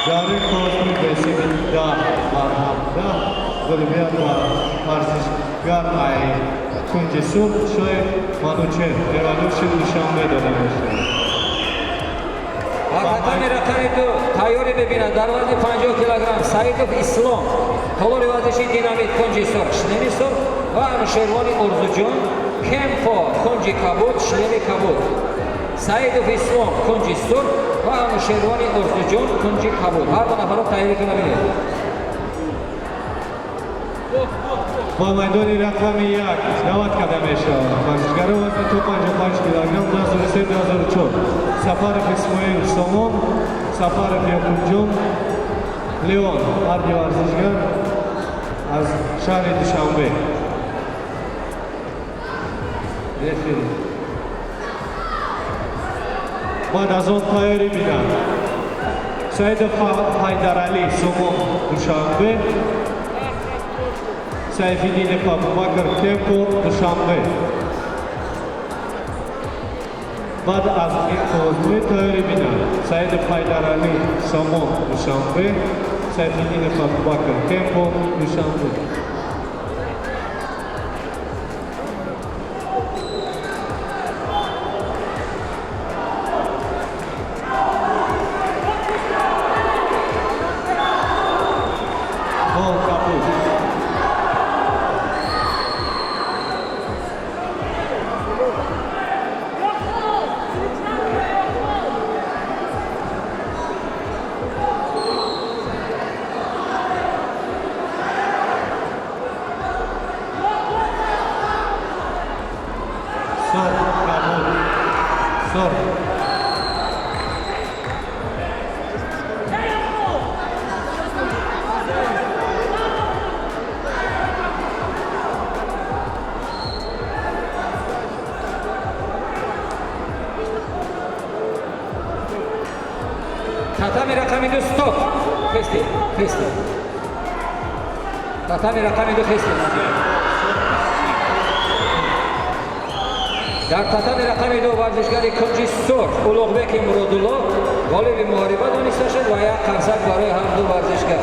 Даври косми бесиби 10 бар 17 ғолибият ба варзишгар ай кунҷи сурх Шоев Манучер, Революшн, Душанбе дода мешавад. Ва татами рақами 2 тайёрӣ мебинад дар вазни 50 килограмм Саидов Ислом, толори варзиши Динамит, кунҷи сурх, шлеми сурх, ва Анушервони Орзуҷон, Кемпо, кунҷи кабуд, шлеми кабуд. Саидов Ислом, кунҷи сурх, ва Анушервони Орзуҷон, кунҷи кабуд. Ҳар ду нафарро тайёрӣ кунда бинед. Ба майдони рақами 1 даъват карда мешавад варзишгари вазни то 55 килограмм 2003-2004 Сафаров Исмоил Сомон, Сафаров Ёқубҷон Леон, ҳарди варзишгар аз шаҳри Душанбе. Рефери баъд аз он тайёрӣ бинад Саидов Ҳайдаралӣ Сомон, Душанбе, Сайфиддинов Абубакр, Кемпо, Душанбе. Баъд аз ин қоғозбоӣ тайёрӣ бинад Саидов Ҳайдаралӣ Сомон, Душанбе, Сайфиддинов Абубакр, Кемпо, Душанбе. Гол кабуд. Сурх, кабуд, сурх. Татами рақами 2, стоп! Хести, хести. Татами рақами 2, хести. Дар татами рақами 2 варзишгари кунҷи сурх Улуғбеки Муродулло ғолиби муҳориба дониста шуд ва як қарсак барои ҳар ду варзишгар.